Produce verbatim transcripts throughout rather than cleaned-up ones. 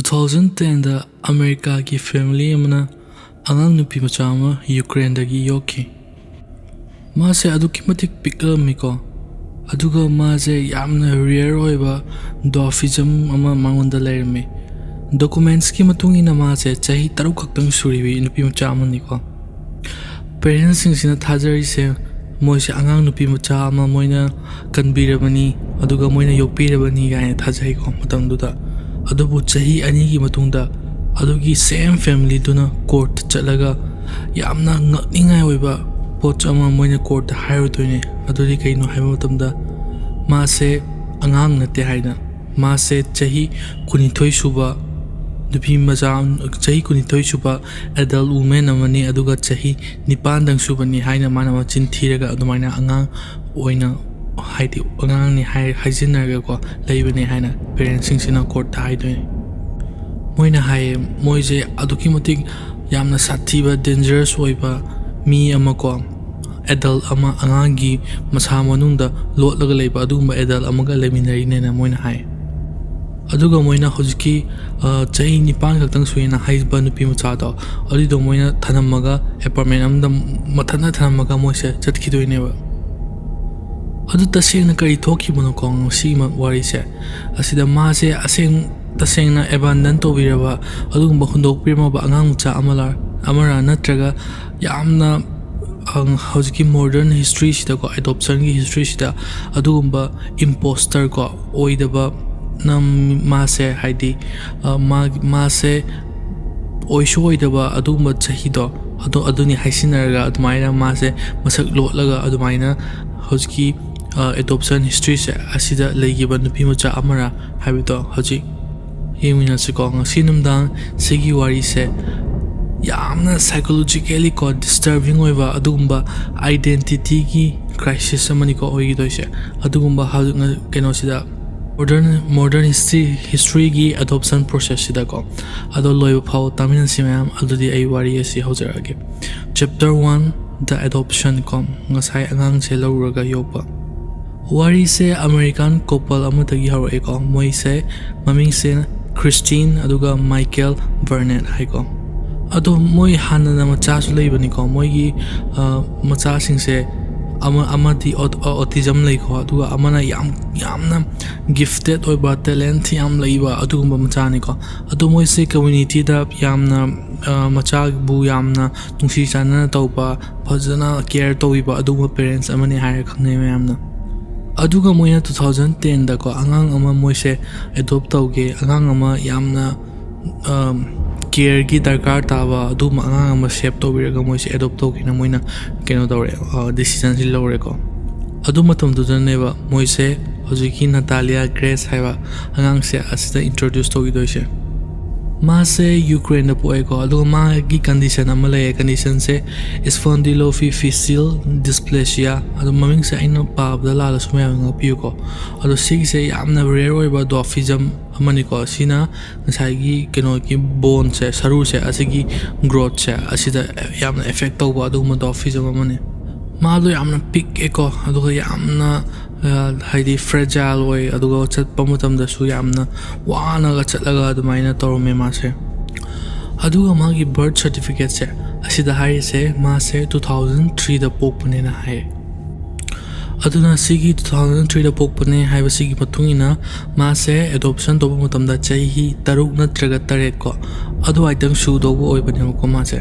Two thousand ꯇꯦꯟꯗ ꯑꯃꯦꯔꯤꯀꯥꯒꯤ family ꯑꯃꯅ ꯑꯉꯥꯡ ꯅꯨꯄꯤ ꯃꯆꯥ ꯑꯃ ꯌꯨꯀ꯭ꯔꯦꯟꯗꯒꯤ ꯌꯣꯛꯈꯤ꯫ ꯃꯥꯁꯦ ꯑꯗꯨꯛꯀꯤ ꯃꯇꯤꯛ ꯄꯤꯛꯂꯝꯃꯤꯀꯣ, ꯑꯗꯨꯒ ꯃꯥꯁꯦ ꯌꯥꯝꯅ ꯔꯦꯌꯔ ꯑꯣꯏꯕ ꯗ꯭ꯋꯥꯔꯐꯤꯖꯝ ꯑꯃ ꯃꯉꯣꯟꯗ ꯂꯩꯔꯝꯃꯤ꯫ ꯗꯣꯀꯨꯃꯦꯟꯁꯀꯤ ꯃꯇꯨꯡ ꯏꯟꯅ ꯃꯥꯁꯦ ꯆꯍꯤ ꯇꯔꯨꯛ ꯈꯛꯇꯪ ꯁꯨꯔꯤꯕ ꯅꯨꯄꯤ ꯃꯆꯥ ꯑꯃꯅꯤꯀꯣ꯫ ꯄꯦꯔꯦꯟꯁꯁꯤꯡꯁꯤꯅ ꯊꯥꯖꯔꯤꯁꯦ ꯃꯣꯏꯁꯦ ꯑꯉꯥꯡ ꯅꯨꯄꯤ ꯃꯆꯥ ꯑꯃ ꯃꯣꯏꯅ ꯀꯟꯕꯤꯔꯕꯅꯤ, ꯑꯗꯨꯒ ꯃꯣꯏꯅ ꯌꯣꯛꯄꯤꯔꯕꯅꯤ ꯀꯥꯏꯅ ꯊꯥꯖꯩꯀꯣ ꯃꯇꯝꯗꯨꯗ꯫ ꯑꯗꯨꯕꯨ ꯆꯍꯤ ꯑꯅꯤꯒꯤ ꯃꯇꯨꯡꯗ ꯑꯗꯨꯒꯤ ꯁꯦꯝ ꯐꯦꯃꯤꯂꯤꯗꯨꯅ ꯀꯣꯔꯠꯇ ꯆꯠꯂꯒ ꯌꯥꯝꯅ ꯉꯛꯅꯤꯡꯉꯥꯏ ꯑꯣꯏꯕ ꯄꯣꯠ ꯑꯃ ꯃꯣꯏꯅ ꯀꯣꯔꯠꯇ ꯍꯥꯏꯔꯨꯗꯣꯏꯅꯦ꯫ ꯑꯗꯨꯗꯤ ꯀꯩꯅꯣ ꯍꯥꯏꯕ ꯃꯇꯝꯗ, ꯃꯥꯁꯦ ꯑꯉꯥꯡ ꯅꯠꯇꯦ ꯍꯥꯏꯅ, ꯃꯥꯁꯦ ꯆꯍꯤ ꯀꯨꯟꯅꯤꯊꯣꯏ ꯁꯨꯕ ꯅꯨꯄꯤ ꯃꯆꯥ, ꯆꯍꯤ ꯀꯨꯟꯅꯤꯊꯣꯏ ꯁꯨꯕ ꯑꯦꯗꯜ ꯋꯨꯃꯦꯟ ꯑꯃꯅꯤ, ꯑꯗꯨꯒ ꯆꯍꯤ ꯅꯤꯄꯥꯟꯗꯪ ꯁꯨꯕꯅꯤ ꯍꯥꯏꯅ ꯃꯥꯅ ꯃꯆꯤꯟ ꯊꯤꯔꯒ ꯑꯗꯨꯃꯥꯏꯅ ꯑꯉꯥꯡ ꯑꯣꯏꯅ, ꯍꯥꯏꯗꯤ ꯑꯉꯥꯡꯅꯤ ꯍꯥꯏ-, ꯍꯥꯏꯖꯤꯟꯅꯔꯒꯀꯣ ꯂꯩꯕꯅꯦ ꯍꯥꯏꯅ ꯄꯦꯔꯦꯟꯁꯁꯤꯡꯁꯤꯅ ꯀꯣꯔꯠꯇ ꯍꯥꯏꯗꯣꯏꯅꯦ꯫ ꯃꯣꯏꯅ ꯍꯥꯏꯌꯦ, ꯃꯣꯏꯁꯦ ꯑꯗꯨꯛꯀꯤ ꯃꯇꯤꯛ ꯌꯥꯝꯅ ꯁꯥꯊꯤꯕ, ꯗꯦꯟꯖꯔꯁ ꯑꯣꯏꯕ ꯃꯤ ꯑꯃꯀꯣ, ꯑꯦꯗꯜ ꯑꯃ, ꯑꯉꯥꯡꯒꯤ ꯃꯁꯥ ꯃꯅꯨꯡꯗ ꯂꯣꯠꯂꯒ ꯂꯩꯕ ꯑꯗꯨꯒꯨꯝꯕ ꯑꯦꯗꯜ ꯑꯃꯒ ꯂꯩꯃꯤꯟꯅꯔꯤꯅꯦꯅ ꯃꯣꯏꯅ ꯍꯥꯏ꯫ ꯑꯗꯨꯒ ꯃꯣꯏꯅ ꯍꯧꯖꯤꯛꯀꯤ, ꯑ, ꯆꯍꯤ ꯅꯤꯄꯥꯟ ꯈꯛꯇꯪ ꯁꯨꯏꯅ ꯍꯥꯏꯕ ꯅꯨꯄꯤ ꯃꯆꯥꯗꯣ, ꯑꯗꯨꯏꯗꯣ ꯃꯣꯏꯅ ꯊꯅꯝꯃꯒ, ꯑꯦꯄꯥꯔꯠꯃꯦꯟ ꯑꯃꯗ ꯃꯊꯟꯇ ꯊꯅꯝꯃꯒ ꯃꯣꯏꯁꯦ ꯆꯠꯈꯤꯗꯣꯏꯅꯦꯕ꯫ ꯑꯗꯨ ꯇꯁꯦꯡꯅ ꯀꯔꯤ ꯊꯣꯛꯈꯤꯕꯅꯣꯀꯣ ꯉꯁꯤꯒꯤ ꯃ-, ꯋꯥꯔꯤꯁꯦ? ꯑꯁꯤꯗ ꯃꯥꯁꯦ ꯑꯁꯦꯡ-, ꯇꯁꯦꯡꯅ ꯑꯦꯕꯥꯟꯗꯟ ꯇꯧꯕꯤꯔꯕ, ꯑꯗꯨꯒꯨꯝꯕ ꯍꯨꯟꯗꯣꯛꯄꯤꯔꯝꯃꯕ ꯑꯉꯥꯡ ꯃꯆꯥ ꯑꯃꯂ-, ꯑꯃꯔꯥ, ꯅꯠꯇ꯭ꯔꯒ ꯌꯥꯝꯅ, ꯑꯪ, ꯍꯧꯖꯤꯛꯀꯤ ꯃꯣꯗꯔꯟ ꯍꯤꯁꯇ꯭ꯔꯤꯁꯤꯗꯀꯣ, ꯑꯦꯗꯣꯞꯁꯟꯒꯤ ꯍꯤꯁꯇ꯭ꯔꯤꯁꯤꯗ ꯑꯗꯨꯒꯨꯝꯕ ꯏꯝꯄꯣꯁꯇꯔ ꯀꯣ, ꯑꯣꯏꯗꯕ ꯅꯝ-, ꯃꯥꯁꯦ, ꯍꯥꯏꯗꯤ, ꯑ, ꯃꯥꯒꯤ, ꯃꯥꯁꯦ ꯑꯣꯏꯁꯨ ꯑꯣꯏꯗꯕ ꯑꯗꯨꯒꯨꯝꯕ ꯆꯍꯤꯗꯣ, ꯑꯗꯣ, ꯑꯗꯨꯅꯤ ꯍꯥꯏꯁꯤꯟꯅꯔꯒ ꯑꯗꯨꯃꯥꯏꯅ ꯃꯥꯁꯦ ꯃꯁꯛ ꯂꯣꯠꯂꯒ ꯑꯗꯨꯃꯥꯏꯅ ꯍꯧꯖꯤꯛꯀꯤ, ꯑ, ꯑꯦꯗꯣꯞꯁꯟ ꯍꯤꯁꯇ꯭ꯔꯤꯁꯦ ꯑꯁꯤꯗ ꯂꯩꯈꯤꯕ ꯅꯨꯄꯤ ꯃꯆꯥ ꯑꯃꯔꯥ ꯍꯥꯏꯕꯗꯣ ꯍꯧꯖꯤꯛ ꯌꯦꯡꯃꯤꯟꯅꯁꯤꯀꯣ꯫ ꯉꯁꯤ ꯅꯨꯡꯗꯥꯡ ꯁꯤꯒꯤ ꯋꯥꯔꯤꯁꯦ ꯌꯥꯝꯅ ꯁꯥꯏꯀꯣꯂꯣꯖꯤꯀꯦꯜꯂꯤ ꯀꯣ ꯗꯤꯁꯇꯔꯕꯤꯡ ꯑꯣꯏꯕ ꯑꯗꯨꯒꯨꯝꯕ ꯑꯥꯏꯗꯦꯟꯇꯤꯇꯤꯒꯤ ꯀ꯭ꯔꯥꯏꯁꯤꯁ ꯑꯃꯅꯤꯀꯣ ꯑꯣꯏꯒꯗꯣꯏꯁꯦ꯫ ꯑꯗꯨꯒꯨꯝꯕ ꯍꯧꯖꯤꯛ ꯉ-, ꯀꯩꯅꯣꯁꯤꯗ ꯃꯣꯗꯔꯟ, ꯃꯣꯗꯔꯟ ꯍꯤꯁꯇ꯭ꯔꯤ, ꯍꯤꯁꯇ꯭ꯔꯤꯒꯤ ꯑꯦꯗꯣꯞꯁꯟ ꯄ꯭ꯔꯣꯁꯦꯁꯁꯤꯗꯀꯣ꯫ ꯑꯗꯣ ꯂꯣꯏꯕ ꯐꯥꯎ ꯇꯥꯃꯤꯟꯅꯁꯤ ꯃꯌꯥꯝ꯫ ꯑꯗꯨꯗꯤ ꯑꯩ ꯋꯥꯔꯤ ꯑꯁꯤ ꯍꯧꯖꯔꯛꯑꯒꯦ꯫ Chapter one, The Adoption ꯀꯣ, ꯉꯁꯥꯏ ꯑꯉꯥꯡꯁꯦ ꯂꯧꯔꯒ ꯌꯣꯛꯄ꯫ ꯋꯥꯔꯤꯁꯦ ꯑꯃꯦꯔꯤꯀꯥꯟ ꯀꯣꯄꯜ ꯑꯃꯗꯒꯤ ꯍꯧꯔꯛꯑꯦꯀꯣ꯫ ꯃꯣꯏꯁꯦ ꯃꯃꯤꯡꯁꯦ Christine ꯑꯗꯨꯒ Michael Burnett ꯍꯥꯏꯀꯣ꯫ ꯑꯗꯣ ꯃꯣꯏ ꯍꯥꯟꯅꯅ ꯃꯆꯥꯁꯨ ꯂꯩꯕꯅꯤꯀꯣ꯫ ꯃꯣꯏꯒꯤ, ꯑ, ꯃꯆꯥꯁꯤꯡꯁꯦ ꯑꯃ-, ꯑꯃꯗꯤ ꯑꯣ-, ꯑ, autism ꯂꯩꯀꯣ, ꯑꯗꯨꯒ ꯑꯃꯅ ꯌꯥꯝ, ꯌꯥꯝꯅ gifted ꯑꯣꯏꯕ, talent ꯌꯥꯝ ꯂꯩꯕ ꯑꯗꯨꯒꯨꯝꯕ ꯃꯆꯥꯅꯤꯀꯣ꯫ ꯑꯗꯣ ꯃꯣꯏꯁꯦ communityꯗ ꯌꯥꯝꯅ, ꯑ, ꯃꯆꯥꯕꯨ ꯌꯥꯝꯅ ꯅꯨꯡꯁꯤ ꯆꯥꯟꯅꯅ ꯇꯧꯕ, ꯐꯖꯅ care ꯇꯧꯕꯤꯕ ꯑꯗꯨꯒꯨꯝꯕ parents ꯑꯃꯅꯤ ꯍꯥꯏꯔ ꯈꯪꯅꯩ ꯃꯌꯥꯝꯅ꯫ ꯑꯗꯨꯒ ꯃꯣꯏꯅ two thousand tenꯗꯀꯣ ꯑꯉꯥꯡ ꯑꯃ ꯃꯣꯏꯁꯦ adopt ꯇꯧꯒꯦ, ꯑꯉꯥꯡ ꯑꯃ ꯌꯥꯝꯅ, ꯑꯝ, careꯒꯤ ꯗꯔꯀꯥꯔ ꯇꯥꯕ ꯑꯗꯨꯒꯨꯝꯕ ꯑꯉꯥꯡ ꯑꯃ shape ꯇꯧꯕꯤꯔꯒ ꯃꯣꯏꯁꯦ adopt ꯇꯧꯒꯦꯅ ꯃꯣꯏꯅ ꯀꯩꯅꯣ ꯇꯧꯔꯦ, ꯑ, decisionꯁꯤ ꯂꯧꯔꯦꯀꯣ꯫ ꯑꯗꯨ ꯃꯇꯝꯗꯨꯗꯅꯦꯕ ꯃꯣꯏꯁꯦ ꯍꯧꯖꯤꯛꯀꯤ Natalia Grace ꯍꯥꯏꯕ ꯑꯉꯥꯡꯁꯦ ꯑꯁꯤꯗ introduce ꯇꯧꯈꯤꯗꯣꯏꯁꯦ꯫ ꯃꯥꯁꯦ Ukraineꯗ ꯄꯣꯛꯑꯦꯀꯣ, ꯑꯗꯨꯒ ꯃꯥꯒꯤ condition ꯑꯃ ꯂꯩꯌꯦ, conditionꯁꯦ spondyloepiphyseal dysplasia, ꯑꯗꯣ ꯃꯃꯤꯡꯁꯦ ꯑꯩꯅ ꯄꯥꯕꯗ ꯂꯥꯜꯂꯁꯨ ꯃꯌꯥꯝꯅ ꯉꯥꯛꯄꯤꯌꯨꯀꯣ꯫ ꯑꯗꯣ ꯁꯤꯒꯤꯁꯦ ꯌꯥꯝꯅ rare ꯑꯣꯏꯕ dwarfism ꯑꯃꯅꯤꯀꯣ꯫ ꯁꯤꯅ ꯉꯁꯥꯏꯒꯤ ꯀꯩꯅꯣꯒꯤ boneꯁꯦ, ꯁꯔꯨꯁꯦ, ꯑꯁꯤꯒꯤ growthꯁꯦ ꯑꯁꯤꯗ ꯌꯥꯝꯅ affect ꯇꯧꯕ ꯑꯗꯨꯒꯨꯝꯕ dwarfism ꯑꯃꯅꯤ꯫ ꯃꯥꯗꯣ ꯌꯥꯝꯅ ꯄꯤꯛꯑꯦꯀꯣ, ꯑꯗꯨꯒ ꯌꯥꯝꯅ, ꯑ, ꯍꯥꯏꯗꯤ fragile ꯑꯣꯏ, ꯑꯗꯨꯒ ꯆꯠꯄ ꯃꯇꯝꯗꯁꯨ ꯌꯥꯝꯅ ꯋꯥꯅꯒ ꯆꯠꯂꯒ ꯑꯗꯨꯃꯥꯏꯅ ꯇꯧꯔꯝꯃꯦ ꯃꯥꯁꯦ꯫ ꯑꯗꯨꯒ ꯃꯥꯒꯤ birth certificateꯁꯦ ꯑꯁꯤꯗ ꯍꯥꯏꯔꯤꯁꯦ ꯃꯥꯁꯦ two thousand threeꯗ ꯄꯣꯛꯄꯅꯦꯅ ꯍꯥꯏ꯫ ꯑꯗꯨꯅ ꯁꯤꯒꯤ two thousand threeꯗ ꯄꯣꯛꯄꯅꯦ ꯍꯥꯏꯕꯁꯤꯒꯤ ꯃꯇꯨꯡ ꯏꯟꯅ ꯃꯥꯁꯦ adoption ꯇꯧꯕ ꯃꯇꯝꯗ ꯆꯍꯤ ꯇꯔꯨꯛ ꯅꯠꯇ꯭ꯔꯒ ꯇꯔꯦꯠ ꯀꯣ, ꯑꯗꯨꯋꯥꯏꯗꯪ ꯁꯨꯗꯧꯕ ꯑꯣꯏꯕꯅꯦꯕꯀꯣ ꯃꯥꯁꯦ꯫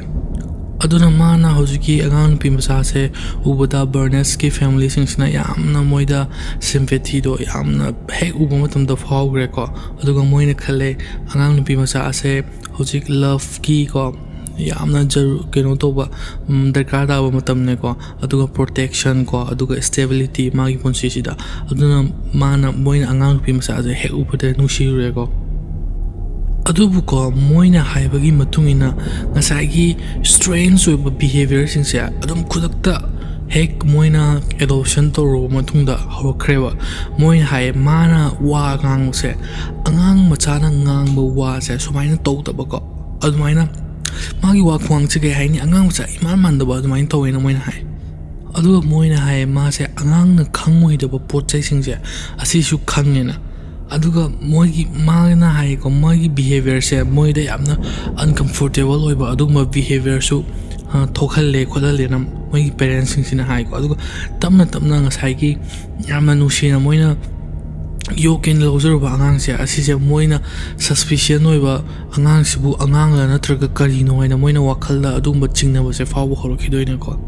ꯑꯗꯨꯅ ꯃꯥꯅ ꯍꯧꯖꯤꯛꯀꯤ ꯑꯉꯥꯡ ꯅꯨꯄꯤ ꯃꯆꯥꯁꯦ ꯎꯕꯗ Burnettꯀꯤ familyꯁꯤꯡꯁꯤꯅ ꯌꯥꯝꯅ ꯃꯣꯏꯗ sympathyꯗꯣ ꯌꯥꯝꯅ ꯍꯦꯛ ꯎꯕ ꯃꯇꯝꯗ ꯐꯥꯎꯈ꯭ꯔꯦꯀꯣ꯫ ꯑꯗꯨꯒ ꯃꯣꯏꯅ ꯈꯜꯂꯦ ꯑꯉꯥꯡ ꯅꯨꯄꯤ ꯃꯆꯥ ꯑꯁꯦ ꯍꯧꯖꯤꯛ loveꯀꯤ ꯀꯣ ꯌꯥꯝꯅ ꯖꯔꯨ-, ꯀꯩꯅꯣ ꯇꯧꯕ, ꯎꯝ, ꯗꯔꯀꯥꯔ ꯇꯥꯕ ꯃꯇꯝꯅꯦꯀꯣ꯫ ꯑꯗꯨꯒ protection ꯀꯣ, ꯑꯗꯨꯒ stability ꯃꯥꯒꯤ ꯄꯨꯟꯁꯤꯁꯤꯗ꯫ ꯑꯗꯨꯅ ꯃꯥꯅ, ꯃꯣꯏꯅ ꯑꯉꯥꯡ ꯅꯨꯄꯤ ꯃꯆꯥꯁꯦ ꯍꯦꯛ ꯎꯕꯗ ꯅꯨꯡꯁꯤꯔꯨꯔꯦꯀꯣ꯫ ꯑꯗꯨꯕꯨꯀꯣ, ꯃꯣꯏꯅ ꯍꯥꯏꯕꯒꯤ ꯃꯇꯨꯡ ꯏꯟꯅ ꯉꯁꯥꯏꯒꯤ strange ꯑꯣꯏꯕ behaviourꯁꯤꯡꯁꯦ ꯑꯗꯨꯝ ꯈꯨꯗꯛꯇ ꯍꯦꯛ ꯃꯣꯏꯅ adoption ꯇꯧꯔꯕ ꯃꯇꯨꯡꯗ ꯍꯧꯔꯛꯈ꯭ꯔꯦꯕ꯫ ꯃꯣꯏꯅ ꯍꯥꯏꯌꯦ, ꯃꯥꯅ ꯋꯥ ꯉꯥꯡꯕꯁꯦ, ꯑꯉꯥꯡ ꯃꯆꯥꯅ ꯉꯥꯡꯕ ꯋꯥꯁꯦ ꯁꯨꯃꯥꯏꯅ ꯇꯧꯗꯕꯀꯣ, ꯑꯗꯨꯃꯥꯏꯅ ꯃꯥꯒꯤ ꯋꯥ ꯈꯨꯉꯥꯡꯁꯦ ꯀꯩ ꯍꯥꯏꯅꯤ, ꯑꯉꯥꯡ ꯃꯆꯥ ꯏꯃꯥꯟ ꯃꯥꯟꯗꯕ ꯑꯗꯨꯃꯥꯏꯅ ꯇꯧꯋꯦꯅ ꯃꯣꯏꯅ ꯍꯥꯏ꯫ ꯑꯗꯨꯒ ꯃꯣꯏꯅ ꯍꯥꯏꯌꯦ, ꯃꯥꯁꯦ ꯑꯉꯥꯡꯅ ꯈꯪꯉꯣꯏꯗꯕ ꯄꯣꯠ ꯆꯩꯁꯤꯡꯁꯦ ꯑꯁꯤꯁꯨ ꯈꯪꯉꯦꯅ꯫ ꯑꯗꯨꯒ ꯃꯣꯏꯒꯤ, ꯃꯥꯅ ꯍꯥꯏꯀꯣ, ꯃꯣꯏꯒꯤ ꯕꯤꯍꯦꯕꯤꯌꯔꯁꯦ ꯃꯣꯏꯗ ꯌꯥꯝꯅ ꯑꯟꯀꯝꯐꯣꯔꯇꯦꯕꯜ ꯑꯣꯏꯕ ꯑꯗꯨꯒꯨꯝꯕ ꯕꯤꯍꯦꯕꯤꯌꯔꯁꯨ ꯊꯣꯛꯍꯜꯂꯦ ꯈꯣꯠꯍꯜꯂꯦꯅ ꯃꯣꯏꯒꯤ ꯄꯦꯔꯦꯟꯁꯁꯤꯡꯁꯤꯅ ꯍꯥꯏꯀꯣ꯫ ꯑꯗꯨꯒ ꯇꯞꯅ ꯇꯞꯅ ꯉꯁꯥꯏꯒꯤ ꯌꯥꯝꯅ ꯅꯨꯡꯁꯤꯅ ꯃꯣꯏꯅ ꯌꯣꯛꯀꯦꯅ ꯂꯧꯖꯔꯨꯕ ꯑꯉꯥꯡꯁꯦ, ꯑꯁꯤꯁꯦ ꯃꯣꯏꯅ ꯁꯁꯄꯤꯁꯟ ꯑꯣꯏꯕ, ꯑꯉꯥꯡꯁꯤꯕꯨ ꯑꯉꯥꯡꯂ ꯅꯠꯇ꯭ꯔꯒ ꯀꯔꯤꯅꯣ ꯍꯥꯏꯅ ꯃꯣꯏꯅ ꯋꯥꯈꯜꯗ ꯑꯗꯨꯒꯨꯝꯕ ꯆꯤꯡꯅꯕꯁꯦ ꯐꯥꯎꯕ ꯍꯧꯔꯛꯈꯤꯗꯣꯏꯅꯦꯀꯣ꯫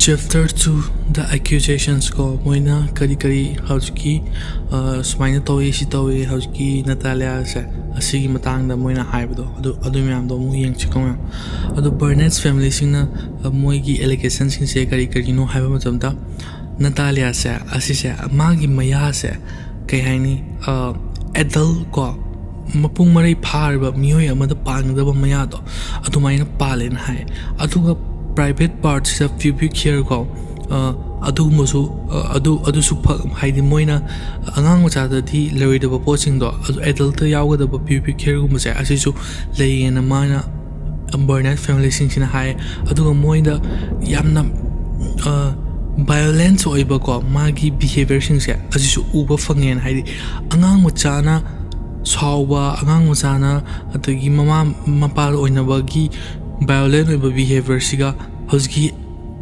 Chapter two, The Accusations ꯀꯣ, ꯃꯣꯏꯅ ꯀꯔꯤ ꯀꯔꯤ ꯍꯧꯖꯤꯛꯀꯤ, ꯑ, ꯁꯨꯃꯥꯏꯅ ꯇꯧꯏ, ꯁꯤ ꯇꯧꯏ, ꯍꯧꯖꯤꯛꯀꯤ ꯅꯇꯥꯂꯤꯌꯥꯁꯦ, ꯑꯁꯤꯒꯤ ꯃꯇꯥꯡꯗ ꯃꯣꯏꯅ ꯍꯥꯏꯕꯗꯣ, ꯑꯗꯨ, ꯑꯗꯨ ꯃꯌꯥꯝꯗꯣ ꯑꯃꯨꯛ ꯌꯦꯡꯁꯤꯀꯣ ꯃꯌꯥꯝ꯫ ꯑꯗꯣ ꯕꯔꯅꯦꯠꯁ ꯐꯦꯃꯤꯂꯤꯁꯤꯡꯅ, ꯑ, ꯃꯣꯏꯒꯤ ꯑꯦꯂꯤꯒꯦꯁꯟꯁꯤꯡꯁꯦ ꯀꯔꯤ ꯀꯔꯤꯅꯣ ꯍꯥꯏꯕ ꯃꯇꯝꯗ, ꯅꯇꯥꯂꯤꯌꯥꯁꯦ, ꯑꯁꯤꯁꯦ, ꯃꯥꯒꯤ ꯃꯌꯥꯁꯦ, ꯀꯩ ꯍꯥꯏꯅꯤ, ꯑꯦꯗꯜ ꯀꯣ, ꯃꯄꯨꯡ ꯃꯔꯩ ꯐꯥꯔꯕ ꯃꯤꯑꯣꯏ ꯑꯃꯗ ꯄꯥꯟꯒꯗꯕ ꯃꯌꯥꯗꯣ, ꯑꯗꯨꯃꯥꯏꯅ ꯄꯥꯜꯂꯦꯅ ꯍꯥꯏ꯫ ꯑꯗꯨꯒ ꯄ꯭ꯔꯥꯏꯚꯦꯠ ꯄꯥꯔꯠꯁꯤꯗ ꯄ꯭ꯌꯨꯕꯤꯛ ꯍꯤꯌꯔ ꯀꯣ, ꯑ, ꯑꯗꯨꯒꯨꯝꯕꯁꯨ, ꯑ, ꯑꯗꯨ, ꯑꯗꯨꯁꯨ ꯐ-, ꯍꯥꯏꯗꯤ ꯃꯣꯏꯅ ꯑꯉꯥꯡ ꯃꯆꯥꯗꯗꯤ ꯂꯩꯔꯣꯏꯗꯕ ꯄꯣꯠꯁꯤꯡꯗꯣ, ꯑꯗꯨ ꯑꯦꯗꯜꯇ ꯌꯥꯎꯒꯗꯕ ꯄ꯭ꯌꯨꯕꯤꯛ ꯍꯤꯌꯔꯒꯨꯝꯕꯁꯦ, ꯑꯁꯤꯁꯨ ꯂꯩꯌꯦꯅ ꯃꯥꯅ, ꯕꯔꯅꯦꯠ ꯐꯦꯃꯤꯂꯤꯁꯤꯡꯁꯤꯅ ꯍꯥꯏ꯫ ꯑꯗꯨꯒ ꯃꯣꯏꯗ ꯌꯥꯝꯅ, ꯑ, ꯚꯥꯏꯑꯣꯂꯦꯟꯁ ꯑꯣꯏꯕꯀꯣ, ꯃꯥꯒꯤ ꯕꯤꯍꯦꯕꯤꯌꯔꯁꯤꯡꯁꯦ ꯑꯁꯤꯁꯨ ꯎꯕ ꯐꯪꯉꯦꯅ꯫ ꯍꯥꯏꯗꯤ ꯑꯉꯥꯡ ꯃꯆꯥꯅ ꯁꯥꯎꯕ, ꯑꯉꯥꯡ ꯃꯆꯥꯅ, ꯑꯗꯒꯤ ꯃꯃꯥ ꯃꯄꯥ ꯑꯣꯏꯅꯕꯒꯤ ꯚꯥꯏꯑꯣꯂꯦꯟ ꯑꯣꯏꯕ ꯕꯤꯍꯦꯕꯤꯌꯔꯁꯤꯒ ꯍꯧꯖꯤꯛꯀꯤ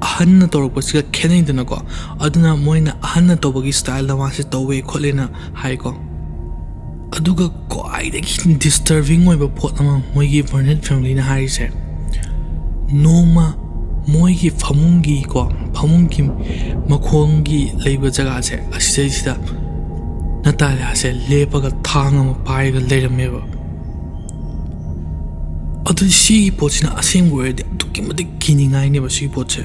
ꯑꯍꯟꯅ ꯇꯧꯔꯛꯄꯁꯤꯒ ꯈꯦꯠꯅꯩꯗꯅꯀꯣ꯫ ꯑꯗꯨꯅ ꯃꯣꯏꯅ ꯑꯍꯟꯅ ꯇꯧꯕꯒꯤ ꯁ꯭ꯇꯥꯏꯜꯗ ꯃꯥꯁꯦ ꯇꯧꯋꯦ ꯈꯣꯠꯂꯦꯅ ꯍꯥꯏꯀꯣ꯫ ꯑꯗꯨꯒ ꯈ꯭ꯋꯥꯏꯗꯒꯤ ꯗꯤꯁꯇꯔꯕꯤꯡ ꯑꯣꯏꯕ ꯄꯣꯠ ꯑꯃ ꯃꯣꯏꯒꯤ ꯕꯔꯅꯦꯠ ꯐꯦꯃꯤꯂꯤꯅ ꯍꯥꯏꯔꯤꯁꯦ, ꯅꯣꯡꯃ ꯃꯣꯏꯒꯤ ꯐꯃꯨꯡꯒꯤꯀꯣ, ꯐꯃꯨꯡꯒꯤ ꯃꯈꯣꯡꯒꯤ ꯂꯩꯕ ꯖꯒꯥꯁꯦ, ꯑꯁꯤꯗꯩꯁꯤꯗ ꯅꯇꯥꯂꯤꯌꯥꯁꯦ ꯂꯦꯞꯄꯒ ꯊꯥꯡ ꯑꯃ ꯄꯥꯏꯔꯒ ꯂꯩꯔꯝꯃꯦꯕ꯫ ꯑꯗꯨ ꯁꯤꯒꯤ ꯄꯣꯠꯁꯤꯅ ꯑꯁꯦꯡꯕ ꯑꯣꯏꯔꯗꯤ ꯑꯗꯨꯛꯀꯤ ꯃꯇꯤꯛ ꯀꯤꯅꯤꯡꯉꯥꯏꯅꯦꯕ ꯁꯤꯒꯤ ꯄꯣꯠꯁꯦ꯫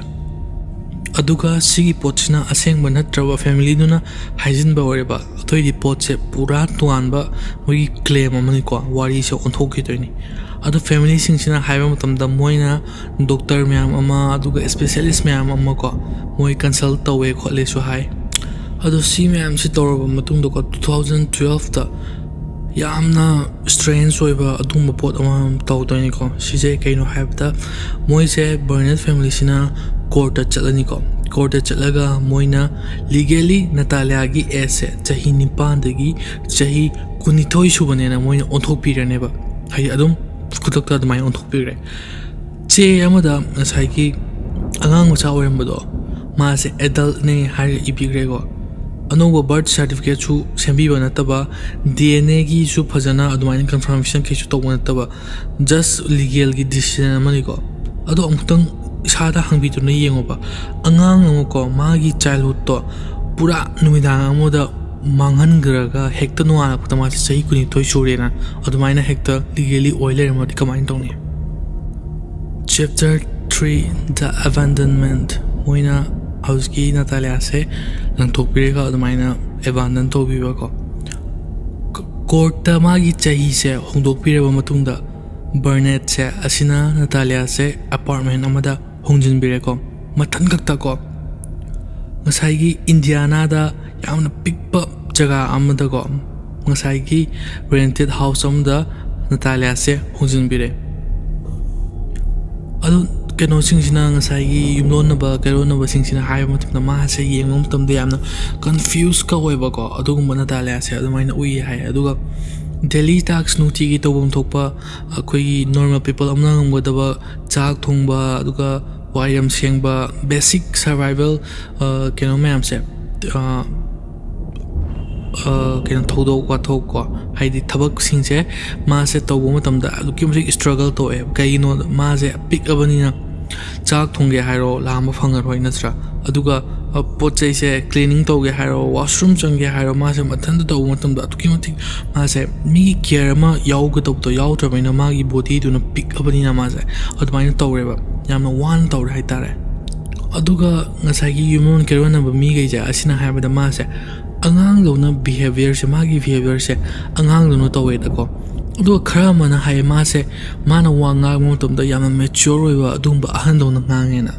ꯑꯗꯨꯒ ꯁꯤꯒꯤ ꯄꯣꯠꯁꯤꯅ ꯑꯁꯦꯡꯕ ꯅꯠꯇ꯭ꯔꯕ, ꯐꯦꯃꯤꯂꯤꯗꯨꯅ ꯍꯥꯏꯖꯤꯟꯕ ꯑꯣꯏꯔꯕ, ꯑꯗꯨꯑꯣꯏꯗꯤ ꯄꯣꯠꯁꯦ ꯄꯨꯔꯥ ꯇꯣꯉꯥꯟꯕ ꯃꯣꯏꯒꯤ ꯀ꯭ꯂꯦꯝ ꯑꯃꯅꯤꯀꯣ, ꯋꯥꯔꯤꯁꯦ ꯑꯣꯟꯊꯣꯛꯈꯤꯗꯣꯏꯅꯤ꯫ ꯑꯗꯣ ꯐꯦꯃꯤꯂꯤꯁꯤꯡꯁꯤꯅ ꯍꯥꯏꯕ ꯃꯇꯝꯗ ꯃꯣꯏꯅ ꯗꯣꯛꯇꯔ ꯃꯌꯥꯝ ꯑꯃ, ꯑꯗꯨꯒ ꯏꯁꯄꯦꯁꯤꯌꯦꯂꯤꯁ ꯃꯌꯥꯝ ꯑꯃꯀꯣ, ꯃꯣꯏ ꯀꯟꯁꯜ ꯇꯧꯋꯦ ꯈꯣꯠꯂꯦꯁꯨ ꯍꯥꯏ꯫ ꯑꯗꯣ ꯁꯤ ꯃꯌꯥꯝꯁꯤ ꯇꯧꯔꯕ ꯃꯇꯨꯡꯗꯀꯣ, two thousand twelveꯇ ꯌꯥꯝꯅ ꯁ꯭ꯇ꯭ꯔꯦꯟꯖ ꯑꯣꯏꯕ ꯑꯗꯨꯒꯨꯝꯕ ꯄꯣꯠ ꯑꯃ ꯇꯧꯗꯣꯏꯅꯤꯀꯣ꯫ ꯁꯤꯁꯦ ꯀꯩꯅꯣ ꯍꯥꯏꯕꯗ, ꯃꯣꯏꯁꯦ, ꯕꯔꯅꯦꯠ ꯐꯦꯃꯤꯂꯤꯁꯤꯅ ꯀꯣꯔꯠꯇ ꯆꯠꯂꯅꯤꯀꯣ꯫ ꯀꯣꯔꯠꯇ ꯆꯠꯂꯒ ꯃꯣꯏꯅ ꯂꯤꯒꯦꯂꯤ ꯅꯇꯥꯂꯤꯌꯥꯒꯤ ꯑꯦꯖꯁꯦ ꯆꯍꯤ ꯅꯤꯄꯥꯟꯗꯒꯤ ꯆꯍꯤ ꯀꯨꯟꯅꯤꯊꯣꯏ ꯁꯨꯕꯅꯦꯅ ꯃꯣꯏꯅ ꯑꯣꯟꯊꯣꯛꯄꯤꯔꯅꯦꯕ꯫ ꯍꯥꯏꯗꯤ ꯑꯗꯨꯝ ꯈꯨꯗꯛꯇ ꯑꯗꯨꯃꯥꯏꯅ ꯑꯣꯟꯊꯣꯛꯄꯤꯈ꯭ꯔꯦ꯫ ꯆꯦ ꯑꯃꯗ ꯉꯁꯥꯏꯒꯤ ꯑꯉꯥꯡ ꯃꯆꯥ ꯑꯣꯏꯔꯝꯕꯗꯣ, ꯃꯥꯁꯦ ꯑꯦꯗꯜꯠꯅꯦ ꯍꯥꯏꯔꯒ ꯏꯕꯤꯈ꯭ꯔꯦꯀꯣ꯫ ꯑꯅꯧꯕ ꯕꯥꯔꯊ ꯁꯥꯔꯇꯤꯐꯤꯀꯦꯠꯁꯨ ꯁꯦꯝꯕꯤꯕ ꯅꯠꯇꯕ, ꯗꯤ ꯑꯦꯟ ꯑꯦꯒꯤꯁꯨ ꯐꯖꯅ ꯑꯗꯨꯃꯥꯏꯅ ꯀꯟꯐꯥꯔꯃꯦꯁꯟ ꯀꯩꯁꯨ ꯇꯧꯕ ꯅꯠꯇꯕ, ꯖꯁ ꯂꯤꯒꯦꯜꯒꯤ ꯗꯤꯁꯤꯖꯟ ꯑꯃꯅꯤꯀꯣ꯫ ꯑꯗꯣ ꯑꯃꯨꯛꯇꯪ ꯏꯁꯥꯗ ꯍꯪꯕꯤꯗꯨꯅ ꯌꯦꯡꯉꯣꯕ, ꯑꯉꯥꯡ ꯑꯃꯀꯣ, ꯃꯥꯒꯤ ꯆꯥꯏꯜꯍꯨꯗꯇꯣ ꯄꯨꯔꯥ ꯅꯨꯃꯤꯗꯥꯡ ꯑꯃꯗ ꯃꯥꯡꯍꯟꯈ꯭ꯔꯒ ꯍꯦꯛꯇ ꯅꯣꯡꯉꯥꯜꯂꯛꯄꯗ ꯃꯥꯁꯦ ꯆꯍꯤ ꯀꯨꯟꯅꯤꯊꯣꯏ ꯁꯨꯔꯦꯅ ꯑꯗꯨꯃꯥꯏꯅ ꯍꯦꯛꯇ ꯂꯤꯒꯦꯂꯤ ꯑꯣꯏ ꯂꯩꯔꯝꯃꯗꯤ ꯀꯃꯥꯏꯅ ꯇꯧꯅꯤ? Chapter three, The Abandonment꯫ ꯃꯣꯏꯅ ꯍꯧꯖꯤꯛꯀꯤ ꯅꯇꯥꯂꯤꯌꯥꯁꯦ ꯂꯪꯊꯣꯛꯄꯤꯔꯒ ꯑꯗꯨꯃꯥꯏꯅ ꯑꯦꯕꯥꯟꯗꯟ ꯇꯧꯕꯤꯕꯀꯣ꯫ ꯀ-, ꯀꯣꯔꯠꯇ ꯃꯥꯒꯤ ꯆꯍꯤꯁꯦ ꯍꯣꯡꯗꯣꯛꯄꯤꯔꯕ ꯃꯇꯨꯡꯗ, ꯕꯔꯅꯦꯠꯁꯦ ꯑꯁꯤꯅ ꯅꯇꯥꯂꯤꯌꯥꯁꯦ ꯑꯦꯄꯥꯔꯠꯃꯦꯟ ꯑꯃꯗ ꯍꯣꯡꯖꯤꯟꯕꯤꯔꯦꯀꯣ꯫ ꯃꯊꯟ ꯈꯛꯇꯀꯣ, ꯉꯁꯥꯏꯒꯤ ꯏꯟꯗꯤꯌꯥꯅꯥꯗ ꯌꯥꯝꯅ ꯄꯤꯛꯄ ꯖꯒꯥ ꯑꯃꯗꯀꯣ, ꯉꯁꯥꯏꯒꯤ ꯔꯦꯟꯇꯦꯠ ꯍꯥꯎꯁ ꯑꯃꯗ ꯅꯇꯥꯂꯤꯌꯥꯁꯦ ꯍꯣꯡꯖꯤꯟꯕꯤꯔꯦ꯫ ꯑꯗꯨ ꯀꯩꯅꯣꯁꯤꯡꯁꯤꯅ, ꯉꯁꯥꯏꯒꯤ ꯌꯨꯝꯂꯣꯟꯅꯕ ꯀꯩꯔꯣꯟꯅꯕꯁꯤꯡꯁꯤꯅ ꯍꯥꯏꯕ ꯃꯇꯝꯗ, ꯃꯥꯁꯦ ꯌꯦꯡꯕ ꯃꯇꯝꯗ ꯌꯥꯝꯅ ꯀꯟꯐ꯭ꯌꯨꯁꯀ ꯑꯣꯏꯕꯀꯣ, ꯑꯗꯨꯒꯨꯝꯕ ꯅꯇꯥꯂꯤꯌꯥꯁꯦ ꯑꯗꯨꯃꯥꯏꯅ ꯎꯏ ꯍꯥꯏ꯫ ꯑꯗꯨꯒ ꯗꯦꯂꯤ ꯇꯥꯛꯁ ꯅꯨꯡꯇꯤꯒꯤ ꯇꯧꯐꯝ ꯊꯣꯛꯄ ꯑꯩꯈꯣꯏꯒꯤ ꯅꯣꯔꯃꯦꯜ ꯄꯤꯄꯜ ꯑꯃꯅ ꯉꯝꯒꯗꯕ ꯆꯥꯛ ꯊꯣꯡꯕ, ꯑꯗꯨꯒ ꯋꯥꯏꯔꯝ ꯁꯦꯡꯕ, ꯕꯦꯁꯤꯛ ꯁꯔꯚꯥꯏꯚꯦꯜ, ꯑ, ꯀꯩꯅꯣ ꯃꯌꯥꯝꯁꯦ, ꯑ, ꯑ, ꯀꯩꯅꯣ, ꯊꯧꯗꯣꯛ ꯋꯥꯊꯣꯛ ꯀꯣ, ꯍꯥꯏꯗꯤ ꯊꯕꯛꯁꯤꯡꯁꯦ ꯃꯥꯁꯦ ꯇꯧꯕ ꯃꯇꯝꯗ ꯑꯗꯨꯛꯀꯤ ꯃꯇꯤꯛ ꯁ꯭ꯇ꯭ꯔꯒꯜ ꯇꯧꯋꯦ꯫ ꯀꯩꯒꯤꯅꯣꯗ, ꯃꯥꯁꯦ ꯄꯤꯛꯑꯕꯅꯤꯅ ꯆꯥꯛ ꯊꯣꯡꯒꯦ ꯍꯥꯏꯔꯣ, ꯂꯥꯝꯕ ꯐꯪꯉꯔꯣꯏ, ꯅꯠꯇ꯭ꯔꯥ? ꯑꯗꯨꯒ, ꯑ, ꯄꯣꯠ ꯆꯩꯁꯦ ꯀ꯭ꯂꯤꯅꯤꯡ ꯇꯧꯒꯦ ꯍꯥꯏꯔꯣ, ꯋꯥꯁꯔꯨꯝ ꯆꯪꯒꯦ ꯍꯥꯏꯔꯣ, ꯃꯥꯁꯦ ꯃꯊꯟꯇ ꯇꯧꯕ ꯃꯇꯝꯗ ꯑꯗꯨꯛꯀꯤ ꯃꯇꯤꯛ ꯃꯥꯁꯦ ꯃꯤꯒꯤ ꯀꯤꯌꯔ ꯑꯃ ꯌꯥꯎꯒꯗꯧꯕꯗꯣ ꯌꯥꯎꯗ꯭ꯔꯕꯅꯤꯅ, ꯃꯥꯒꯤ ꯕꯣꯗꯤꯗꯨꯅ ꯄꯤꯛꯑꯕꯅꯤꯅ ꯃꯥꯁꯦ ꯑꯗꯨꯃꯥꯏꯅ ꯇꯧꯔꯦꯕ꯫ ꯌꯥꯝꯅ ꯋꯥꯅ ꯇꯧꯔꯦ ꯍꯥꯏꯇꯥꯔꯦ꯫ ꯑꯗꯨꯒ ꯉꯁꯥꯏꯒꯤ ꯌꯨꯝꯂꯣꯟ ꯀꯩꯔꯣꯟꯅꯕ ꯃꯤꯈꯩꯁꯦ ꯑꯁꯤꯅ ꯍꯥꯏꯕꯗ, ꯃꯥꯁꯦ ꯑꯉꯥꯡꯗꯧꯅ ꯕꯤꯍꯦꯕꯤꯌꯔꯁꯦ, ꯃꯥꯒꯤ ꯕꯤꯍꯦꯕꯤꯌꯔꯁꯦ ꯑꯉꯥꯡꯗꯧꯅ ꯇꯧꯋꯦꯗꯀꯣ꯫ ꯑꯗꯨꯒ ꯈꯔ ꯑꯃꯅ ꯍꯥꯏꯌꯦ, ꯃꯥꯁꯦ, ꯃꯥꯅ ꯋꯥ ꯉꯥꯡꯕ ꯃꯇꯝꯗ ꯌꯥꯝꯅ ꯃꯦꯆ꯭ꯌꯣꯔ ꯑꯣꯏꯕ ꯑꯗꯨꯒꯨꯝꯕ ꯑꯍꯟꯗꯧꯅ ꯉꯥꯡꯉꯦꯅ꯫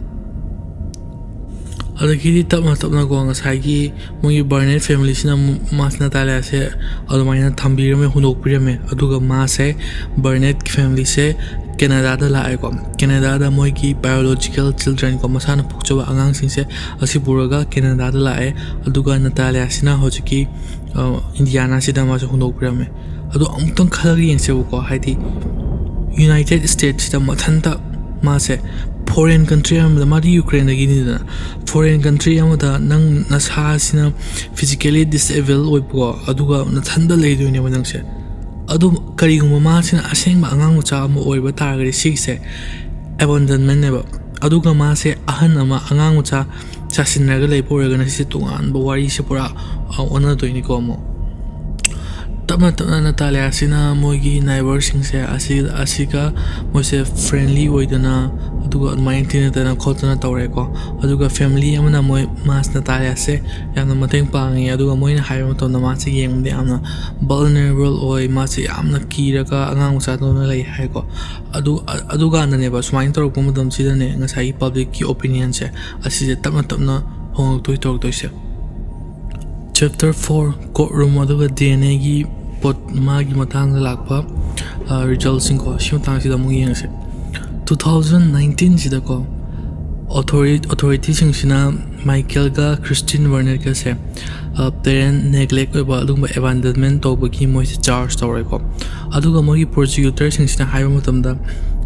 ꯑꯗꯒꯤꯗꯤ ꯇꯞꯅ ꯇꯞꯅꯀꯣ, ꯉꯁꯥꯏꯒꯤ ꯃꯣꯏꯒꯤ ꯕꯔꯅꯦꯠ ꯐꯦꯃꯤꯂꯤꯁꯤꯅ ꯃꯥꯁꯦ, ꯅꯇꯥꯂꯤꯌꯥꯁꯦ ꯑꯗꯨꯃꯥꯏꯅ ꯊꯝꯕꯤꯔꯝꯃꯦ, ꯍꯨꯟꯗꯣꯛꯄꯤꯔꯝꯃꯦ꯫ ꯑꯗꯨꯒ ꯃꯥꯁꯦ, ꯕꯔꯅꯦꯠ ꯐꯦꯃꯤꯂꯤꯁꯦ ꯀꯦꯅꯥꯗꯥꯗ ꯂꯥꯛꯑꯦꯀꯣ꯫ ꯀꯦꯅꯥꯗꯥꯗ ꯃꯣꯏꯒꯤ biological children ꯀꯣ, ꯃꯁꯥꯅ ꯄꯣꯛꯆꯕ ꯑꯉꯥꯡꯁꯤꯡꯁꯦ ꯑꯁꯤ ꯄꯨꯔꯒ ꯀꯦꯅꯥꯗꯥꯗ ꯂꯥꯛꯑꯦ꯫ ꯑꯗꯨꯒ ꯅꯇꯥꯂꯤꯌꯥꯁꯤꯅ ꯍꯧꯖꯤꯛꯀꯤ, ꯑ, ꯏꯟꯗꯤꯌꯥꯅꯥꯁꯤꯗ ꯃꯥꯁꯦ ꯍꯨꯟꯗꯣꯛꯄꯤꯔꯝꯃꯦ꯫ ꯑꯗꯣ ꯑꯃꯨꯛꯇꯪ ꯈꯜꯂꯒ ꯌꯦꯡꯁꯦꯕꯀꯣ, ꯍꯥꯏꯗꯤ ꯌꯨꯅꯥꯏꯇꯦꯠ ꯁ꯭ꯇꯦꯠꯁꯤꯗ ꯃꯊꯟꯇ ꯃꯥꯁꯦ ꯐꯣꯔꯦꯟ ꯀꯟꯇ꯭ꯔꯤ ꯑꯃꯗ, ꯃꯥꯗꯤ ꯌꯨꯀ꯭ꯔꯦꯟꯗꯒꯤꯅꯤꯗꯅ, ꯐꯣꯔꯦꯟ ꯀꯟꯇ꯭ꯔꯤ ꯑꯃꯗ ꯅꯪ ꯅꯁꯥꯁꯤꯅ physically disable ꯑꯣꯏꯕꯀꯣ, ꯑꯗꯨꯒ ꯅꯊꯟꯗ ꯂꯩꯗꯣꯏꯅꯦꯕ ꯅꯪꯁꯦ꯫ ꯑꯗꯨ ꯀꯔꯤꯒꯨꯝꯕ ꯃꯥꯁꯤꯅ ꯑꯁꯦꯡꯕ ꯑꯉꯥꯡ ꯃꯆꯥ ꯑꯃ ꯑꯣꯏꯕ ꯇꯥꯔꯒꯗꯤ, ꯁꯤꯒꯤꯁꯦ ꯑꯦꯕꯟꯗꯟꯃꯦꯟꯅꯦꯕ꯫ ꯑꯗꯨꯒ ꯃꯥꯁꯦ ꯑꯍꯟ ꯑꯃ, ꯑꯉꯥꯡ ꯃꯆꯥ ꯆꯥꯁꯤꯟꯅꯔꯒ ꯂꯩꯕ ꯑꯣꯏꯔꯒꯅ, ꯁꯤꯁꯦ ꯇꯣꯉꯥꯟꯕ ꯋꯥꯔꯤꯁꯦ ꯄꯨꯔꯥ, ꯑ, ꯑꯣꯟꯅꯗꯣꯏꯅꯤꯀꯣ ꯑꯃꯨꯛ꯫ ꯇꯞꯅ ꯇꯞꯅ ꯅꯇꯥꯂꯤꯌꯥꯁꯤꯅ ꯃꯣꯏꯒꯤ ꯅꯥꯏꯕꯔꯁꯤꯡꯁꯦ ꯑꯁꯤ, ꯑꯁꯤꯒ ꯃꯣꯏꯁꯦ ꯐ꯭ꯔꯦꯟꯂꯤ ꯑꯣꯏꯗꯅ, ꯑꯗꯨꯒ ꯑꯗꯨꯃꯥꯏꯅ ꯇꯤꯟꯅꯗꯅ ꯈꯣꯠꯇꯅ ꯇꯧꯔꯦꯀꯣ꯫ ꯑꯗꯨꯒ ꯐꯦꯃꯤꯂꯤ ꯑꯃꯅ ꯃꯣꯏ, ꯃꯥꯁ ꯅꯇꯥꯂꯤꯌꯥꯁꯦ ꯌꯥꯝꯅ ꯃꯇꯦꯡ ꯄꯥꯡꯉꯤ, ꯑꯗꯨꯒ ꯃꯣꯏꯅ ꯍꯥꯏꯕ ꯃꯇꯝꯗ ꯃꯥꯁꯦ ꯌꯦꯡꯕꯗ ꯌꯥꯝꯅ ꯚꯜꯅꯔꯦꯕꯜ ꯑꯣꯏ, ꯃꯥꯁꯦ ꯌꯥꯝꯅ ꯀꯤꯔꯒ ꯑꯉꯥꯡ ꯃꯆꯥꯗꯧꯅ ꯂꯩ ꯍꯥꯏꯀꯣ꯫ ꯑꯗꯨ, ꯑ-, ꯑꯗꯨꯀꯥꯟꯗꯅꯦꯕ, ꯁꯨꯃꯥꯏꯅ ꯇꯧꯔꯛꯄ ꯃꯇꯝꯁꯤꯗꯅꯦ, ꯉꯁꯥꯏꯒꯤ ꯄꯕ꯭ꯂꯤꯛꯀꯤ ꯑꯣꯄꯤꯅꯤꯌꯟꯁꯦ ꯑꯁꯤꯁꯦ ꯇꯞꯅ ꯇꯞꯅ ꯍꯣꯡꯉꯛꯇꯣꯏ ꯇꯧꯔꯛꯇꯣꯏꯁꯦ꯫ Chapter four, courtroom ꯑꯗꯨꯒ D N Aꯒꯤ ꯄꯣꯠ, ꯃꯥꯒꯤ ꯃꯇꯥꯡꯗ ꯂꯥꯛꯄ, ꯑ, resultꯁꯤꯡꯀꯣ, ꯁꯤ ꯃꯇꯥꯡꯁꯤꯗ ꯑꯃꯨꯛ ꯌꯦꯡꯉꯁꯦ꯫ Two thousand nineteenꯁꯤꯗꯀꯣ, ꯑꯣꯊꯣꯔꯤ-, ꯑꯣꯊꯣꯔꯤꯇꯤꯁꯤꯡꯁꯤꯅ ꯃꯥꯏꯀꯦꯜꯒ ꯈ꯭ꯔꯤꯁꯇꯤꯟ ꯕꯔꯅꯦꯠꯀꯁꯦ, ꯑ, parent neglect ꯑꯣꯏꯕ ꯑꯗꯨꯒꯨꯝꯕ abandonment ꯇꯧꯕꯒꯤ ꯃꯣꯏꯁꯦ ꯆꯥꯔꯖ ꯇꯧꯔꯦꯀꯣ꯫ ꯑꯗꯨꯒ ꯃꯣꯏꯒꯤ ꯄ꯭ꯔꯣꯁꯤꯀ꯭ꯌꯨꯇꯔꯁꯤꯡꯁꯤꯅ ꯍꯥꯏꯕ ꯃꯇꯝꯗ,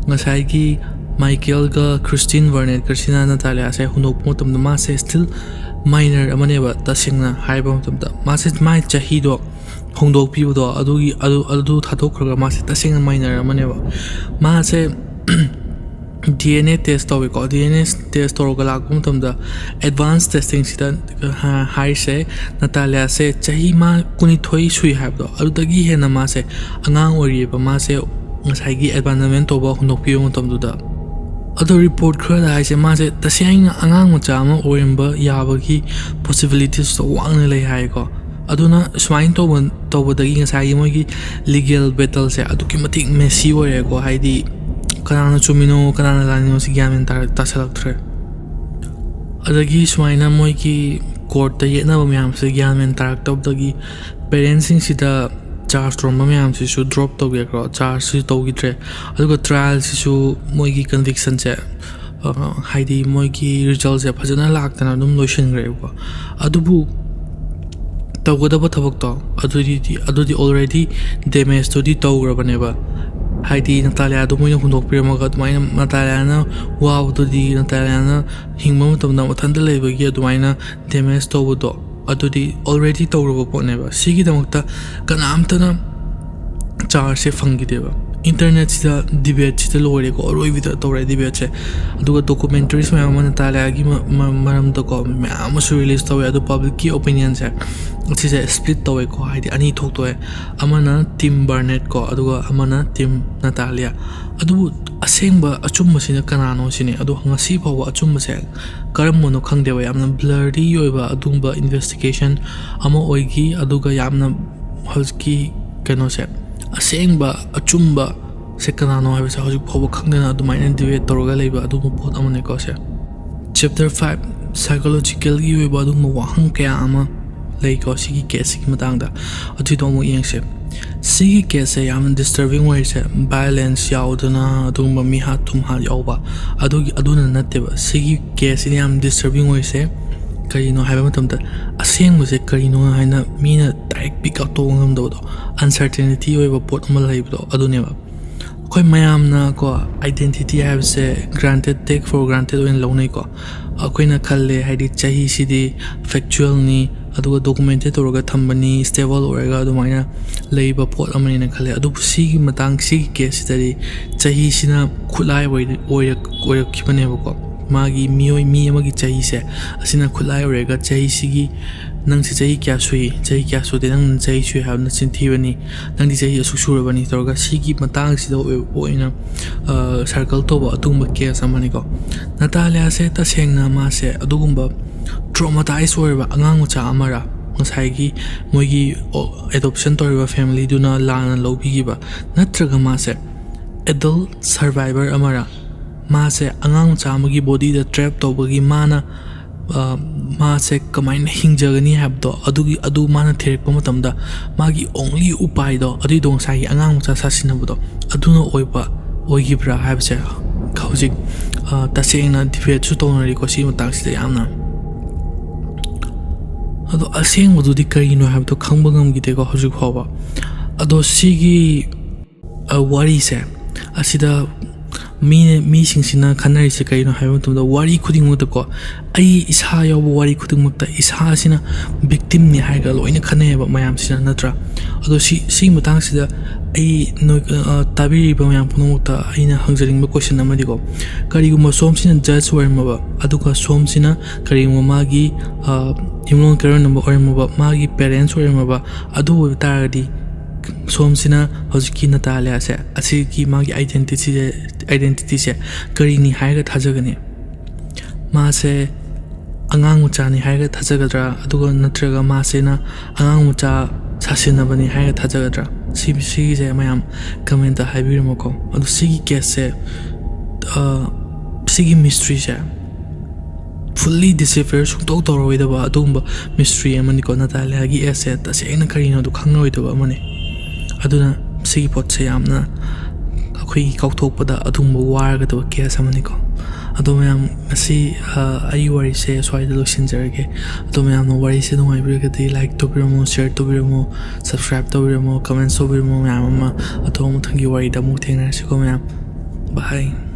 ꯉꯁꯥꯏꯒꯤ ꯃꯥꯏꯀꯦꯜꯒ ꯈ꯭ꯔꯤꯁꯇꯤꯟ ꯕꯔꯅꯦꯠꯀꯁꯤꯅ ꯅꯇꯥꯂꯤꯌꯥꯁꯦ ꯍꯨꯟꯗꯣꯛꯄ ꯃꯇꯝꯗ, ꯃꯥꯁꯦ still minor ꯑꯃꯅꯦꯕ꯫ ꯇꯁꯦꯡꯅ ꯍꯥꯏꯕ ꯃꯇꯝꯗ, ꯃꯥꯁꯦ, ꯃꯥꯏ ꯆꯍꯤꯗꯣ ꯍꯣꯡꯗꯣꯛꯄꯤꯕꯗꯣ, ꯑꯗꯨꯒꯤ, ꯑꯗꯨ, ꯑꯗꯨ ꯊꯥꯗꯣꯛꯈ꯭ꯔꯒ, ꯃꯥꯁꯦ ꯇꯁꯦꯡꯅ minor ꯑꯃꯅꯦꯕ꯫ ꯃꯥꯁꯦ D N A test ꯇꯧꯋꯦꯀꯣ꯫ D N A test ꯇꯧꯔꯒ ꯂꯥꯛꯄ ꯃꯇꯝꯗ, advance testingꯁꯤꯗ, ꯍꯥ-, ꯍꯥꯏꯔꯤꯁꯦ, ꯅꯇꯥꯂꯤꯌꯥꯁꯦ ꯆꯍꯤ ꯃꯥ ꯀꯨꯟꯅꯤꯊꯣꯏ ꯁꯨꯏ ꯍꯥꯏꯕꯗꯣ, ꯑꯗꯨꯗꯒꯤ ꯍꯦꯟꯅ ꯃꯥꯁꯦ ꯑꯉꯥꯡ ꯑꯣꯏꯔꯤꯑꯕ꯫ ꯃꯥꯁꯦ ꯉꯁꯥꯏꯒꯤ abandonment ꯇꯧꯕ, ꯍꯨꯟꯗꯣꯛꯄꯤꯕ ꯃꯇꯝꯗꯨꯗ꯫ ꯑꯗꯣ report ꯈꯔꯗ ꯍꯥꯏꯁꯦ, ꯃꯥꯁꯦ ꯇꯁꯦꯡꯅ ꯑꯉꯥꯡ ꯃꯆꯥ ꯑꯃ ꯑꯣꯏꯔꯝꯕ ꯌꯥꯕꯒꯤ possibilitiesꯇꯣ ꯋꯥꯡꯅ ꯂꯩ ꯍꯥꯏꯀꯣ꯫ ꯑꯗꯨꯅ ꯁꯨꯃꯥꯏꯅ ꯇꯧꯕ, ꯇꯧꯕꯗꯒꯤ ꯉꯁꯥꯏꯒꯤ ꯃꯣꯏꯒꯤ legal battleꯁꯦ ꯑꯗꯨꯛꯀꯤ ꯃꯇꯤꯛ messy ꯑꯣꯏꯔꯦꯀꯣ꯫ ꯍꯥꯏꯗꯤ ꯀꯅꯥꯅ ꯆꯨꯝꯃꯤꯅꯣ, ꯀꯅꯥꯅ ꯂꯥꯟꯂꯤꯅꯣ, ꯁꯤ ꯒ꯭ꯌꯥꯟ ꯃꯦꯟ ꯇꯥꯔ-, ꯇꯥꯁꯜꯂꯛꯇ꯭ꯔꯦ꯫ ꯑꯗꯒꯤ ꯁꯨꯃꯥꯏꯅ ꯃꯣꯏꯒꯤ ꯀꯣꯔꯠꯇ ꯌꯦꯠꯅꯕ ꯃꯌꯥꯝꯁꯦ ꯒ꯭ꯌꯥꯟ ꯃꯦꯟ ꯇꯥꯔꯛꯇꯕꯗꯒꯤ ꯄꯦꯔꯦꯟꯁꯁꯤꯡꯁꯤꯗ ꯆꯥꯔꯖ ꯇꯧꯔꯝꯕ ꯃꯌꯥꯝꯁꯤꯁꯨ ꯗ꯭ꯔꯣꯞ ꯇꯧꯕꯤꯈ꯭ꯔꯣ, ꯆꯥꯔꯖꯁꯤ ꯇꯧꯈꯤꯗ꯭ꯔꯦ꯫ ꯑꯗꯨꯒ ꯇ꯭ꯔꯥꯏꯌꯦꯜꯁꯤꯁꯨ ꯃꯣꯏꯒꯤ ꯀꯟꯚꯤꯛꯁꯟꯁꯦ, ꯑ, ꯍꯥꯏꯗꯤ ꯃꯣꯏꯒꯤ ꯔꯤꯖꯜꯁꯦ ꯐꯖꯅ ꯂꯥꯛꯇꯅ ꯑꯗꯨꯝ ꯂꯣꯏꯁꯤꯟꯈ꯭ꯔꯦꯕꯀꯣ꯫ ꯑꯗꯨꯕꯨ ꯇꯧꯒꯗꯕ ꯊꯕꯛꯇꯣ ꯑꯗꯨꯗꯤ, ꯑꯗꯨꯗꯤ ꯑꯣꯜꯔꯦꯗꯤ ꯗꯦꯃꯦꯖꯇꯨꯗꯤ ꯇꯧꯈ꯭ꯔꯕꯅꯦꯕ꯫ ꯍꯥꯏꯗꯤ ꯅꯇꯥꯂꯤꯌꯥꯗꯣ ꯃꯣꯏꯅ ꯍꯨꯟꯗꯣꯛꯄꯤꯔꯝꯃꯒ ꯑꯗꯨꯃꯥꯏꯅ ꯅꯇꯥꯂꯤꯌꯥꯅ ꯋꯥꯕꯗꯨꯗꯤ, ꯅꯇꯥꯂꯤꯌꯥꯅ ꯍꯤꯡꯕ ꯃꯇꯝꯗ ꯃꯊꯟꯇ ꯂꯩꯕꯒꯤ ꯑꯗꯨꯃꯥꯏꯅ ꯗꯦꯃꯦꯖ ꯇꯧꯕꯗꯣ, ꯑꯗꯨꯗꯤ ꯑꯣꯜꯔꯦꯗꯤ ꯇꯧꯔꯕ ꯄꯣꯠꯅꯦꯕ꯫ ꯁꯤꯒꯤꯗꯃꯛꯇ ꯀꯅꯥꯝꯇꯅ ꯆꯥꯔꯖꯁꯦ ꯐꯪꯈꯤꯗꯦꯕ꯫ ꯏꯟꯇꯔꯅꯦꯠꯁꯤꯗ ꯗꯤꯕꯦꯠꯁꯤꯗ ꯂꯣꯏꯔꯦꯀꯣ, ꯑꯔꯣꯏꯕꯤꯗ ꯇꯧꯔꯦ ꯗꯤꯕꯦꯠꯁꯦ꯫ ꯑꯗꯨꯒ ꯗꯣꯀꯨꯃꯦꯟꯇꯔꯤꯁ ꯃꯌꯥꯝ ꯑꯃ ꯅꯇꯥꯂꯤꯌꯥꯒꯤ ꯃ-, ꯃ-, ꯃꯔꯝꯗꯀꯣ ꯃꯌꯥꯝ ꯑꯃꯁꯨ ꯔꯤꯂꯤꯁ ꯇꯧꯋꯦ꯫ ꯑꯗꯣ ꯄꯕ꯭ꯂꯤꯛꯀꯤ ꯑꯣꯄꯤꯅꯤꯌꯟꯁꯦ ꯑꯁꯤꯁꯦ ꯁ꯭ꯄ꯭ꯂꯤꯠ ꯇꯧꯋꯦꯀꯣ, ꯍꯥꯏꯗꯤ ꯑꯅꯤ ꯊꯣꯛꯇꯣꯛꯑꯦ꯫ ꯑꯃꯅ ꯇꯤꯝ ꯕꯔꯅꯦꯠ ꯀꯣ, ꯑꯗꯨꯒ ꯑꯃꯅ ꯇꯤꯝ ꯅꯇꯥꯂꯤꯌꯥ꯫ ꯑꯗꯨꯕꯨ ꯑꯁꯦꯡꯕ ꯑꯆꯨꯝꯕꯁꯤꯅ ꯀꯅꯥꯅꯣ ꯁꯤꯅꯤ꯫ ꯑꯗꯣ ꯉꯁꯤ ꯐꯥꯎꯕ ꯑꯆꯨꯝꯕꯁꯦ ꯀꯔꯝꯕꯅꯣ ꯈꯪꯗꯦꯕ꯫ ꯌꯥꯝꯅ ꯕ꯭ꯂꯔꯤ ꯑꯣꯏꯕ ꯑꯗꯨꯒꯨꯝꯕ ꯏꯟꯚꯦꯁꯇꯤꯒꯦꯁꯟ ꯑꯃ ꯑꯣꯏꯈꯤ꯫ ꯑꯗꯨꯒ ꯌꯥꯝꯅ ꯍꯧꯖꯤꯛꯀꯤ ꯀꯩꯅꯣꯁꯦ, ꯑꯁꯦꯡꯕ ꯑꯆꯨꯝꯕꯁꯦ ꯀꯅꯥꯅꯣ ꯍꯥꯏꯕꯁꯦ ꯍꯧꯖꯤꯛ ꯐꯥꯎꯕ ꯈꯪꯗꯅ ꯑꯗꯨꯃꯥꯏꯅ ꯗꯤꯕꯦꯠ ꯇꯧꯔꯒ ꯂꯩꯕ ꯑꯗꯨꯒꯨꯝꯕ ꯄꯣꯠ ꯑꯃꯅꯦꯀꯣ ꯁꯦ꯫ ꯆꯦꯞꯇꯔ ꯐꯥꯏꯚ, ꯁꯥꯏꯀꯣꯂꯣꯖꯤꯀꯦꯜꯒꯤ ꯑꯣꯏꯕ ꯑꯗꯨꯒꯨꯝꯕ ꯋꯥꯍꯪ ꯀꯌꯥ ꯑꯃ ꯂꯩꯀꯣ ꯁꯤꯒꯤ ꯀꯦꯁꯁꯤꯒꯤ ꯃꯇꯥꯡꯗ꯫ ꯑꯗꯨꯏꯗꯣ ꯑꯃꯨꯛ ꯌꯦꯡꯁꯦ꯫ ꯁꯤꯒꯤ ꯀꯦꯁꯁꯦ ꯌꯥꯝꯅ ꯗꯤꯁꯇꯔꯕꯤꯡ ꯑꯣꯏꯔꯤꯁꯦ ꯚꯥꯏꯑꯣꯂꯦꯟꯁ ꯌꯥꯎꯗꯅ ꯑꯗꯨꯒꯨꯝꯕ ꯃꯤꯍꯥꯠ ꯊꯨꯝꯍꯥꯠ ꯌꯥꯎꯕ ꯑꯗꯨꯒꯤ, ꯑꯗꯨꯅ ꯅꯠꯇꯦꯕ꯫ ꯁꯤꯒꯤ ꯀꯦꯁꯁꯤꯅ ꯌꯥꯝ ꯗꯤꯁꯇꯔꯕꯤꯡ ꯑꯣꯏꯔꯤꯁꯦ ꯀꯔꯤꯅꯣ ꯍꯥꯏꯕ ꯃꯇꯝꯗ, ꯑꯁꯦꯡꯕꯁꯦ ꯀꯔꯤꯅꯣ ꯍꯥꯏꯅ ꯃꯤꯅ ꯗꯥꯏꯔꯦꯛ ꯄꯤꯛ ꯑꯥꯎꯠ ꯇꯧꯕ ꯉꯝꯗꯕꯗꯣ, ꯑꯟꯁꯔꯇꯦꯅꯤꯇꯤ ꯑꯣꯏꯕ ꯄꯣꯠ ꯑꯃ ꯂꯩꯕꯗꯣ ꯑꯗꯨꯅꯦꯕ꯫ ꯑꯩꯈꯣꯏ ꯃꯌꯥꯝꯅ ꯀꯣ, ꯑꯥꯏꯗꯦꯟꯇꯤꯇꯤ ꯍꯥꯏꯕꯁꯦ ꯒ꯭ꯔꯥꯟꯇꯦꯠ, ꯇꯦꯛ ꯐꯣꯔ ꯒ꯭ꯔꯥꯟꯇꯦꯠ ꯑꯣꯏꯅ ꯂꯧꯅꯩꯀꯣ꯫ ꯑꯩꯈꯣꯏꯅ ꯈꯜꯂꯦ, ꯍꯥꯏꯗꯤ ꯆꯍꯤꯁꯤꯗꯤ ꯐꯦꯛꯆꯨꯋꯦꯜꯅꯤ, ꯑꯗꯨꯒ ꯗꯣꯀꯨꯃꯦꯟꯇꯦꯠ ꯇꯧꯔꯒ ꯊꯝꯕꯅꯤ, ꯁ꯭ꯇꯦꯕꯜ ꯑꯣꯏꯔꯒ ꯑꯗꯨꯃꯥꯏꯅ ꯂꯩꯕ ꯄꯣꯠ ꯑꯃꯅꯦꯅ ꯈꯜꯂꯦ꯫ ꯑꯗꯨꯕꯨ ꯁꯤꯒꯤ ꯃꯇꯥꯡ, ꯁꯤꯒꯤ ꯀꯦꯁꯁꯤꯗꯗꯤ ꯆꯍꯤꯁꯤꯅ ꯈꯨꯠꯂꯥꯏ ꯑꯣꯏ-, ꯑꯣꯏꯔꯛ-, ꯑꯣꯏꯔꯛꯈꯤꯕꯅꯦꯕꯀꯣ꯫ ꯃꯥꯒꯤ ꯃꯤꯑꯣꯏ, ꯃꯤ ꯑꯃꯒꯤ ꯆꯍꯤꯁꯦ ꯑꯁꯤꯅ ꯈꯨꯠꯂꯥꯏ ꯑꯣꯏꯔꯒ ꯆꯍꯤꯁꯤꯒꯤ, "ꯅꯪꯁꯦ ꯆꯍꯤ ꯀꯌꯥ ꯁꯨꯏ? ꯆꯍꯤ ꯀꯌꯥ ꯁꯨꯗꯦ? ꯅꯪ ꯆꯍꯤ ꯁꯨꯏ ꯍꯥꯏꯕ ꯅꯆꯤꯟ ꯊꯤꯕꯅꯤ꯫ ꯅꯪꯗꯤ ꯆꯍꯤ ꯑꯁꯨꯛ ꯁꯨꯔꯕꯅꯤ" ꯇꯧꯔꯒ ꯁꯤꯒꯤ ꯃꯇꯥꯡꯁꯤꯗ ꯑꯣꯏ-, ꯑꯣꯏꯅ, ꯑ, ꯁꯔꯀꯜ ꯇꯧꯕ ꯑꯗꯨꯒꯨꯝꯕ ꯀꯦꯁ ꯑꯃꯅꯤꯀꯣ꯫ ꯅꯇꯥꯂꯤꯌꯥꯁꯦ ꯇꯁꯦꯡꯅ ꯃꯥꯁꯦ ꯑꯗꯨꯒꯨꯝꯕ ꯇ꯭ꯔꯣꯃꯥꯇꯥꯏꯁ ꯑꯣꯏꯔꯕ ꯑꯉꯥꯡ ꯃꯆꯥ ꯑꯃꯔꯥ? ꯉꯁꯥꯏꯒꯤ ꯃꯣꯏꯒꯤ ꯑꯦꯗꯣꯞꯁꯟ ꯇꯧꯔꯤꯕ ꯐꯦꯃꯤꯂꯤꯗꯨꯅ ꯂꯥꯟꯅ ꯂꯧꯕꯤꯈꯤꯕ, ꯅꯠꯇ꯭ꯔꯒ ꯃꯥꯁꯦ ꯑꯦꯗꯜ ꯁꯔꯚꯥꯏꯚꯔ ꯑꯃꯔꯥ? ꯃꯥꯁꯦ ꯑꯉꯥꯡ ꯃꯆꯥ ꯑꯃꯒꯤ ꯕꯣꯗꯤꯗ ꯇ꯭ꯔꯦꯞ ꯇꯧꯕꯒꯤ ꯃꯥꯅ ꯃꯥꯁꯦ ꯀꯃꯥꯏꯅ ꯍꯤꯡꯖꯒꯅꯤ ꯍꯥꯏꯕꯗꯣ, ꯑꯗꯨꯒꯤ, ꯑꯗꯨ ꯃꯥꯅ ꯊꯤꯔꯛꯄ ꯃꯇꯝꯗ ꯃꯥꯒꯤ only ꯎꯄꯥꯏꯗꯣ ꯑꯗꯨꯏꯗꯣ ꯉꯁꯥꯏꯒꯤ ꯑꯉꯥꯡ ꯃꯆꯥ ꯁꯥꯁꯤꯟꯅꯕꯗꯣ ꯑꯗꯨꯅ ꯑꯣꯏꯕ ꯑꯣꯏꯈꯤꯕ꯭ꯔꯥ ꯍꯥꯏꯕꯁꯦ ꯍꯧꯖꯤꯛ, ꯑ, ꯇꯁꯦꯡꯅ debate ꯁꯨ ꯇꯧꯅꯔꯤꯀꯣ ꯁꯤꯒꯤ ꯃꯇꯥꯡꯁꯤꯗ ꯌꯥꯝꯅ꯫ ꯑꯗꯣ ꯑꯁꯦꯡꯕꯗꯨꯗꯤ ꯀꯔꯤꯅꯣ ꯍꯥꯏꯕꯗꯣ ꯈꯪꯕ ꯉꯝꯈꯤꯗꯦꯀꯣ ꯍꯧꯖꯤꯛ ꯐꯥꯎꯕ꯫ ꯑꯗꯣ ꯁꯤꯒꯤ, ꯑ, ꯋꯥꯔꯤꯁꯦ ꯑꯁꯤꯗ ꯃꯤꯅ, ꯃꯤꯁꯤꯡꯁꯤꯅ ꯈꯟꯅꯔꯤꯁꯦ ꯀꯔꯤꯅꯣ ꯍꯥꯏꯕ ꯃꯇꯝꯗ, ꯋꯥꯔꯤ ꯈꯨꯗꯤꯡꯃꯛꯇꯀꯣ ꯑꯩ ꯏꯁꯥ ꯌꯥꯎꯕ ꯋꯥꯔꯤ ꯈꯨꯗꯤꯡꯃꯛꯇ ꯏꯁꯥꯁꯤꯅ victim ꯅꯤ ꯍꯥꯏꯔꯒ ꯂꯣꯏꯅ ꯈꯟꯅꯩꯌꯦꯕ ꯃꯌꯥꯝꯁꯤꯅ, ꯅꯠꯇ꯭ꯔꯥ? ꯑꯗꯣ ꯁꯤ, ꯁꯤꯒꯤ ꯃꯇꯥꯡꯁꯤꯗ ꯑꯩ ꯅꯣꯏ, ꯑ, ꯇꯥꯕꯤꯔꯤꯕ ꯃꯌꯥꯝ ꯄꯨꯝꯅꯃꯛꯇ ꯑꯩꯅ ꯍꯪꯖꯅꯤꯡꯕ question ꯑꯃꯗꯤꯀꯣ, ꯀꯔꯤꯒꯨꯝꯕ ꯁꯣꯝꯁꯤꯅ judge ꯑꯣꯏꯔꯝꯃꯕ, ꯑꯗꯨꯒ ꯁꯣꯝꯁꯤꯅ ꯀꯔꯤꯒꯨꯝꯕ ꯃꯥꯒꯤ, ꯑ, ꯌꯨꯝꯂꯣꯟ ꯀꯩꯔꯣꯟꯅꯕ ꯑꯣꯏꯔꯝꯃꯕ, ꯃꯥꯒꯤ parents ꯑꯣꯏꯔꯝꯃꯕ, ꯑꯗꯨ ꯑꯣꯏꯕ ꯇꯥꯔꯒꯗꯤ ꯁꯣꯝꯁꯤꯅ ꯍꯧꯖꯤꯛꯀꯤ ꯅꯇꯥꯂꯤꯌꯥꯁꯦ, ꯑꯁꯤꯒꯤ ꯃꯥꯒꯤ identity ꯁꯦ, identity ꯁꯦ ꯀꯔꯤꯅꯤ ꯍꯥꯏꯔꯒ ꯊꯥꯖꯒꯅꯤ? ꯃꯥꯁꯦ ꯑꯉꯥꯡ ꯃꯆꯥꯅꯤ ꯍꯥꯏꯔꯒ ꯊꯥꯖꯒꯗ꯭ꯔꯥ, ꯑꯗꯨꯒ ꯅꯠꯇ꯭ꯔꯒ ꯃꯥꯁꯤꯅ ꯑꯉꯥꯡ ꯃꯆꯥ ꯁꯥꯁꯤꯟꯅꯕꯅꯤ ꯍꯥꯏꯔꯒ ꯊꯥꯖꯒꯗ꯭ꯔꯥ? ꯁꯤ, ꯁꯤꯒꯤꯁꯦ ꯃꯌꯥꯝ comment ꯇ ꯍꯥꯏꯕꯤꯔꯝꯃꯨꯀꯣ꯫ ꯑꯗꯨ ꯁꯤꯒꯤ case ꯁꯦ, ꯑ, ꯁꯤꯒꯤ mystery ꯁꯦ fully decipher ꯁꯨꯡꯇꯧ ꯇꯧꯔꯣꯏꯗꯕ ꯑꯗꯨꯒꯨꯝꯕ mystery ꯑꯃꯅꯤꯀꯣ꯫ ꯅꯇꯥꯂꯤꯌꯥꯒꯤ age ꯁꯦ ꯇꯁꯦꯡꯅ ꯀꯔꯤꯅꯣꯗꯣ ꯈꯪꯉꯔꯣꯏꯗꯕ ꯑꯃꯅꯤ꯫ ꯑꯗꯨꯅ ꯁꯤꯒꯤ ꯄꯣꯠꯁꯦ ꯌꯥꯝꯅ ꯑꯩꯈꯣꯏꯒꯤ ꯀꯥꯎꯊꯣꯛꯄꯗ ꯑꯗꯨꯒꯨꯝꯕ ꯋꯥꯔꯒꯗꯕ case ꯑꯃꯅꯤꯀꯣ꯫ ꯑꯗꯣ ꯃꯌꯥꯝ, ꯉꯁꯤ, ꯑ, ꯑꯩꯒꯤ ꯋꯥꯔꯤꯁꯦ ꯁ꯭ꯋꯥꯏꯗ ꯂꯣꯏꯁꯤꯟꯖꯔꯒꯦ꯫ ꯑꯗꯣ ꯃꯌꯥꯝꯅ ꯋꯥꯔꯤꯁꯦ ꯅꯨꯡꯉꯥꯏꯕꯤꯔꯒꯗꯤ like ꯇꯧꯕꯤꯔꯝꯃꯣ, share ꯇꯧꯕꯤꯔꯝꯃꯣ, subscribe ꯇꯧꯕꯤꯔꯝꯃꯣ, comment ꯇꯧꯕꯤꯔꯝꯃꯣ ꯃꯌꯥꯝ ꯑꯃ꯫ ꯑꯗꯣ ꯃꯊꯪꯒꯤ ꯋꯥꯔꯤꯗ ꯑꯃꯨꯛ ꯊꯦꯡꯅꯔꯁꯤꯀꯣ ꯃꯌꯥꯝ꯫ Bye꯫